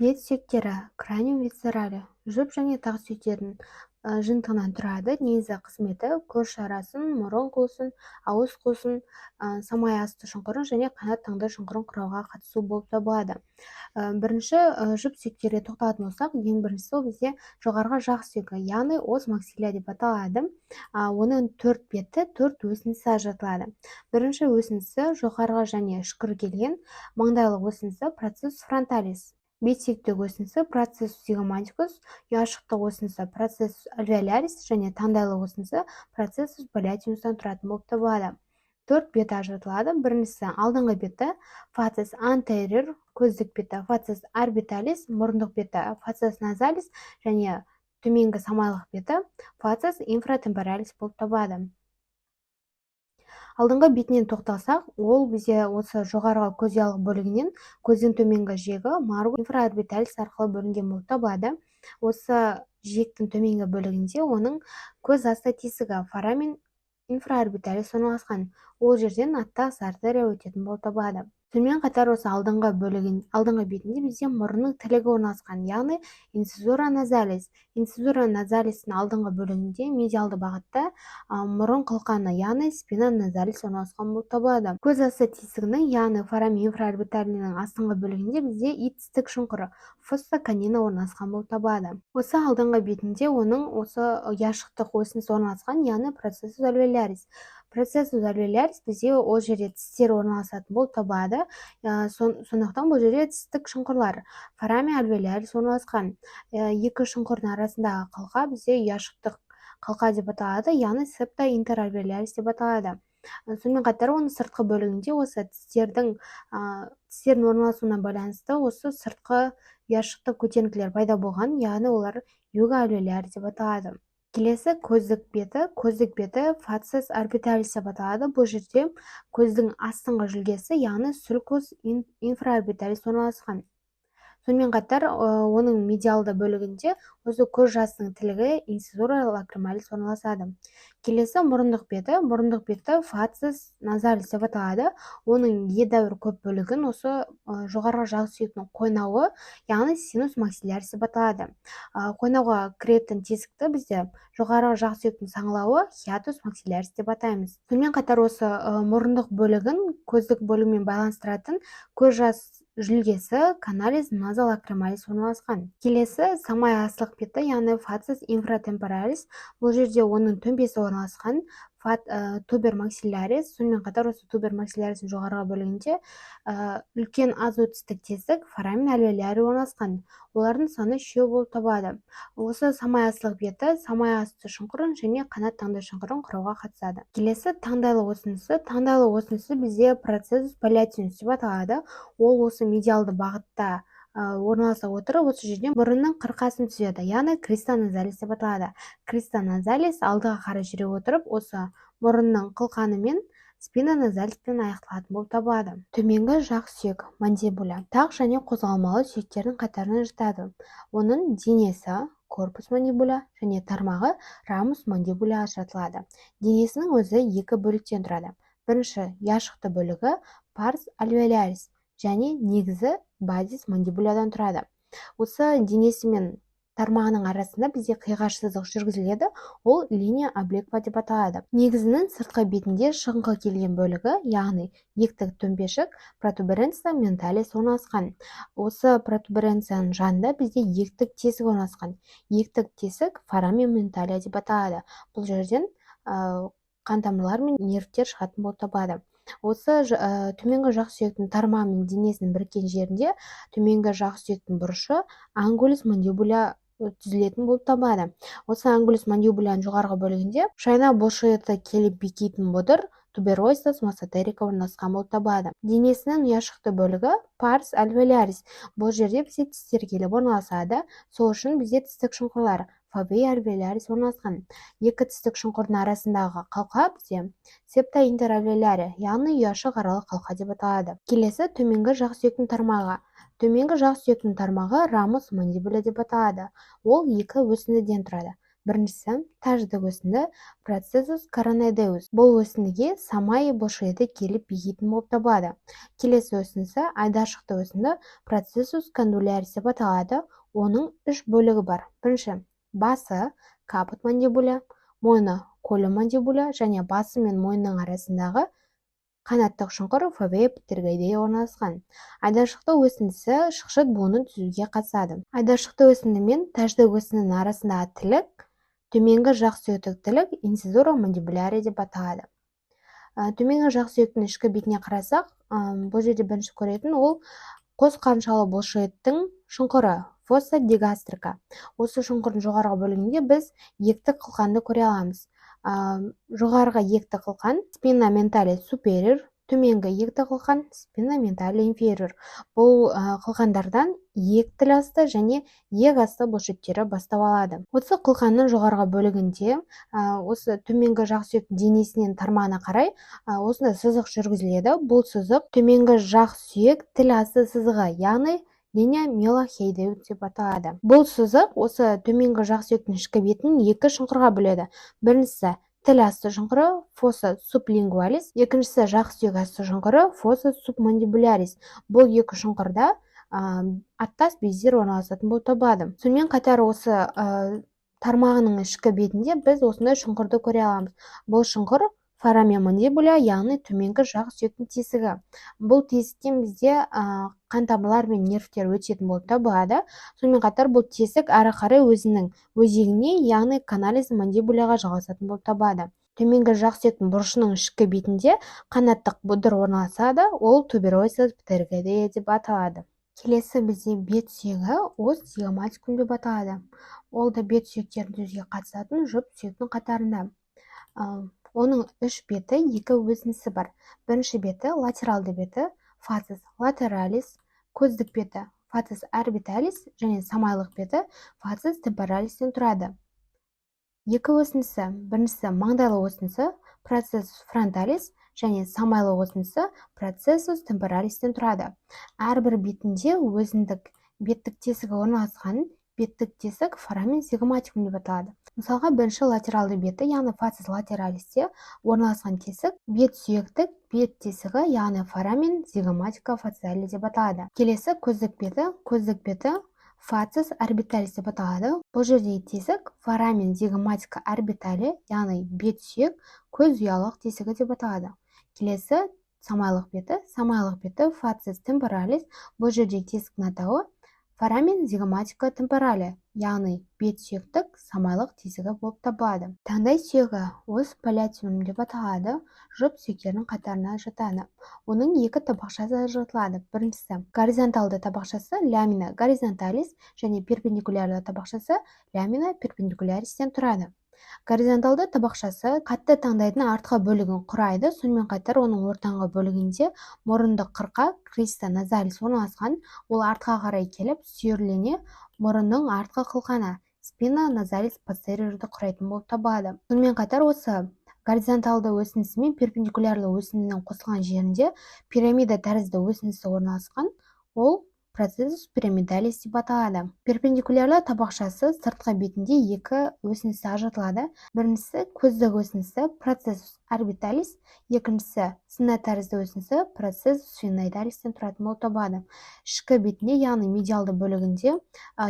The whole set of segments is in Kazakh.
Бет сүйектері, cranium viscerale, жұп және тақ сүйектердің жиынтығынан тұрады. Негізгі қызметі көз шарасын, мұрын қуысын, ауыз қуысын, самай асты шұңқырын және қанат таңдай шұңқырын құрауға қатысу болып табылады. Бірінші жұп сүйектерге тоқталатын болсақ, ең біріншісі ол бізде жоғарғы жақ сүйегі, яғни os maxilla деп аталады. Оның төрт беті, төрт өсіндісі ажыратылады. Бірінші өсіндісі жоғарғы және үшкір келген маңдайлық өсіндісі, processus frontalis. Бет сүйектегі өсіндісі processus zygomaticus, ұяшықтық өсіндісі processus alveolaris және таңдайлық өсіндісі processus palatinus'тан тұратын болып табылады. Төрт беті ажыратылады. Біріншісі алдыңғы беті facies anterior, көздік беті facies orbitalis, мұрындық беті facies nasalis және төменгі самайлық беті facies infratemporalis болып табылады. Алдыңғы бетінен тоқталсақ, ол бізде осы жоғарғы көз ұялық бөлігінен көздің төменгі жиегі margo infraorbitalis арқылы бөлінген болып табылады. Осы жиектің төменгі бөлігінде оның көз асты тесігі foramen infraorbitalis орналасқан. Ол жерден аттас артерия өтетін болып табылады. Сонымен қатар осы алдыңғы бөлігін, алдыңғы бетінде бізде мұрынның тілігі орналасқан, яғни incisura nasalis. Incisura nasalis'тің алдыңғы бөлігінде медиалды бағытта мұрын қылқаны, яғни spina nasalis орналасқан болып табылады. Көз асты тесігінің, яғни foramen infraorbitale'ның астыңғы бөлігінде бізде ит тістік шұңқыры, fossa canina орналасқан болып табылады. Осы алдыңғы бетінде оның осы ұяшықтық өсіндісі орналасқан, яғни processus alveolaris. Processus alveolaris бізде ол жерде тістер орналасатын болып табылады. Сондықтан бұл жерде тістік шұңқырлар foramen alveolaris орналасқан. Екі шұңқырдың арасындағы қалқа бізде ұяшықтық қалқа деп аталады, яғни septa interalveolaris деп аталады. Сонымен қатар оның сыртқы бөлігінде осы тістердің орналасуына байланысты осы сыртқы ұяшықтық көтеріңкілер пайда болған, яғни олар juga alveolaris деп аталады. Келесі көздік беті. Көздік беті facies orbitalis деп аталады. Бұл жерде көздің астыңғы жүлгесі, яғни sulcus infraorbitalis орналасқан. Сонымен қатар оның медиалды бөлігінде осы көз жасының тілігі, incisura lacrimalis орналасады. Келесі мұрындық беті. Мұрындық беті facies nasalis деп аталады. Оның едәуір көп бөлігін осы жоғарғы жақ сүйектің қойнауы, яғни sinus maxillaris деп аталады. Қойнауға кіретін тесікті бізде жоғарғы жақ сүйектің саңылауы, hiatus maxillaris деп атаймыз. Сонымен қатар осы мұрындық бөлігін көздік бөлігімен байланыстыратын көз жас жүлгесі, canalis nasolacrimalis орналасқан. Келесі самай астылық беті, яғни facies infratemporalis. Бұл жерде оның төмпесі орналасқан, tuber maxillaris. Сонымен қатар осы tuber maxillaris'тің жоғарғы бөлігінде үлкен азу тістік тесік, foramen alveolare орналасқан. Олардың саны үшеу болып табылады. Осы самай астылық беті самай асты шұңқырын және қанат таңдай шұңқырын құруға қатысады. Келесі таңдайлық өсіндісі. Таңдайлық өсіндісі бізде processus palatinus деп аталады. Ол осы медиалды бағытта орналаса отырып, осы жерден мұрынның қырқасын түзеді, яғни crista nasalis деп аталады. Crista nasalis алдыға қарай жүре отырып, осы мұрынның қылқанымен, spina nasalisпен аяқталатын болып табылады. Төменгі жақ сүйек, mandibula, тақ және қозғалмалы сүйектердің қатарына жатады. Оның денесі, corpus mandibula, және тармағы, ramus mandibula, ажыратылады. Денесінің өзі екі бөліктен тұрады. Бірінші ұяшықты бөлігі pars alveolaris және негізі, basis mandibulaдан тұрады. Осы денесі мен тармағының арасында бізде қиғаш сызық жүргізіледі, ол linea obliqua деп аталады. Негізінің сыртқы бетінде шығыңқы келген бөлігі, яғни иектік төмпешік, protuberantia mentalis орналасқан. Осы протуберанцияның жанында бізде иектік тесік орналасқан. Иектік тесік foramen mentale деп аталады. Бұл жерден қан тамырлар мен нервтер шығатын болып табылады. Осы төменгі жақ сүйектің тармағы мен денесінің біріккен жерінде төменгі жақ сүйектің бұрышы, angulus mandibula, түзілетін болып табылады. Осы angulus mandibulaның жоғарғы бөлігінде шайна бұлшық еті келіп бекитін бұдыр, tuberositas masseterica, орналасқан болып табылады. Денесінің ұяшықты бөлігі pars alveolaris. Бұл жерде бізде тістер келіп орналасады, сол үшін бізде тістік шұңқырлар, foveae alveolaris, орналасқан. Екі тістік шұңқырдың арасындағы қалқа бізде septa interalveolaria, яғни ұяшық аралық қалқа деп аталады. Келесі төменгі жақ сүйектің тармағы. Төменгі жақ сүйектің тармағы ramus mandibula деп аталады. Ол екі өсіндіден тұрады. Біріншісі – тәждік өсінді, processus coronoideus. Бұл өсіндіге самай бұлшықеті келіп бекитін болып табылады. Келесі өсіндісі – айдаршықты өсінді, processus condylularis деп аталады. Оның үш бөлігі бар: бірінші басы, caput mandibulae, мойны, collum mandibulae және басы мен мойнының арасындағы қанаттық шұңқыр, fovea pterygoidea орналасқан. Айдаршықты өсіндісі шықшыт буынын түзуге қатысады. Айдаршықты өсінді мен тәждік өсіндінің арасындағы тілік – төменгі жақ сүйектік тілік, incisura mandibularis деп аталады. Төменгі жақ сүйектің ішкі бетіне қарасақ, бұл жерде бірінші көретін ол қос қарыншалы бұлшықеттің шұңқыры, fossa digastrica. Осы шұңқырдың жоғарғы бөлігінде біз иектік қылқанды көре аламыз. Жоғарғы иекті қылқан, spina mentalis superior, төменгі иекті қылқан, spina mentalis inferior. Бұл қылқандардан иек тіл асты және иек асты бұлшықеттері бастау алады. Осы қылқанның жоғарғы бөлігінде, осы төменгі жақ сүйектің денесінен тармағына қарай осындай сызық жүргізіледі. Бұл сызық төменгі жақ сүйек тіл асты сызығы, яғни линия милохиоидеа деп аталады. Бұл сызық осы төменгі жақ сүйектің ішкі бетін екі шұңқырға бөледі: біріншісі – тіл асты шұңқыры, fossa sublingualis, екіншісі – жақ сүйек асты шұңқыры, fossa submandibularis. Бұл екі шұңқырда аттас бездер орналасатын болып табылады. Сонымен қатар осы тармағының ішкі бетінде біз осындай шұңқырды көре аламыз. Бұл шұңқыр – foramen mandibulae, яғни төменгі жақ сүйектің тесігі. Бұл тесіктен бізде қан тамырлар мен нервтер өтетін болып табылады. Сонымен қатар бұл тесік әрі қарай өзінің өзегіне, яғни canalis mandibulae ға жалғасатын болып табылады. Төменгі жақ сүйектің бұрышының ішкі бетінде қанаттық бұдыр орналасады, ол tuberositas pterygoidea деп аталады. Келесі бізде бет сүйегі, os zygomaticum деп аталады. Ол да бет сүйектерін түзуге қатысатын жұп сүйектің қатарында. Оның үш беті, екі өсіндісі бар. Бірінші беті, латералды беті, facies lateralis, көздік беті, facies orbitalis және самайлық беті, facies temporalis тен тұрады. Екі өсіндісі: біріншісі – маңдайлы өсіндісі, processus frontalis және самайлы өсіндісі, processus temporalis тен тұрады. Әрбір бетінде өзіндік беттік тесігі орналасқан. Беттік тесік foramen zygomaticum деп аталады. Мысалға, бірінші латералды беті, яғни facies lateralis те орналасқан тесік бет сүйектік бет тесігі, яғни foramen zygomaticofaciale деп аталады. Келесі көздік беті. Көздік беті facies orbitalis деп аталады. Бұл жердегі тесік foramen zygomatico-orbitale, яғни бет сүйек көз ұялық тесігі деп аталады. Келесі самайлық беті. Самайлық беті facies temporalis. Бұл жердегі тесіктің атауы foramen zygomatico-temporale, яғни бет сүйектік самайлық тесігі болып табылады. Таңдай сүйегі, os palatinum деп аталады, жұп сүйектердің қатарына жатады. Оның екі табақшасы ажыратылады: біріншісі – горизонталды табақшасы, lamina horizontalis және перпендикулярлы табақшасы, lamina perpendicularis тен тұрады. Горизонталды табақшасы қатты таңдайдың артқы бөлігін құрайды. Сонымен қатар оның ортаңғы бөлігінде мұрындық қырқа, crista nasalis орналасқан. Ол артқа қарай келіп сүйірлене мұрынның артқы қылқаны, spina nasalis posterior ды құрайтын болып табылады. Сонымен қатар осы горизонталды өсіндісі мен перпендикулярлы өсіндінің қосылған жерінде пирамида тәрізді өсіндісі орналасқан, ол processus pyramidalis деп аталады. Перпендикулярлы табақшасы сыртқы бетінде екі өсіндісі ажыратылады: біріншісі – көздік өсіндісі, processus orbitalis, екіншісі – сына тәрізді өсіндісі, processus sphenoidalis тен тұратын болып табылады. Ішкі бетінде, яғни медиалды бөлігінде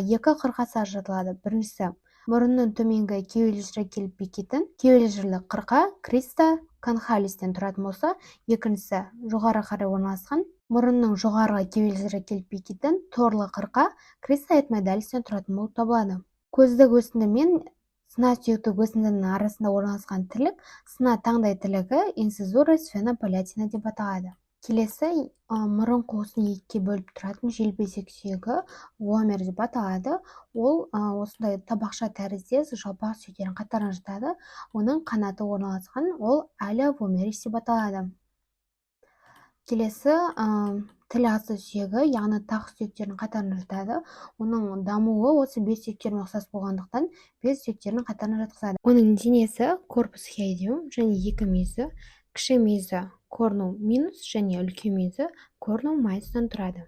екі қырқасы ажыратылады: біріншісі – мұрынның төменгі кеуелжірі келіп бекитін кеуелжірлі қырқа, crista conchalis тен тұратын болса, екіншісі – жоғары қарай орналасқан мұрынның жоғарғы кеуелжірі келіп бекитін торлы қырқа, crista ethmoidalis тен тұратын болып табылады. Көздік өсінді мен сына сүйектік өсіндінің арасында орналасқан тілік сына таңдай тілігі, incisura sphenopalatina деп аталады. Келесі мұрын қуысын екіге бөліп тұратын желбезек сүйегі, vomer деп аталады. Ол осындай табақша тәріздес жалпақ сүйектердің қатарына жатады. Оның қанаты орналасқан, ол ala vomeris деп аталады. Келесі тіл асты сүйегі, яғни тақ сүйектердің қатарына жатады. Оның дамуы осы бет сүйектеріне ұқсас болғандықтан, бет сүйектерінің қатарына жатқызады. Оның денесі, corpus hyoideum және екі мүйізі: кіші мүйізі, cornu minus және үлкен мүйізі, cornu majus тан тұрады.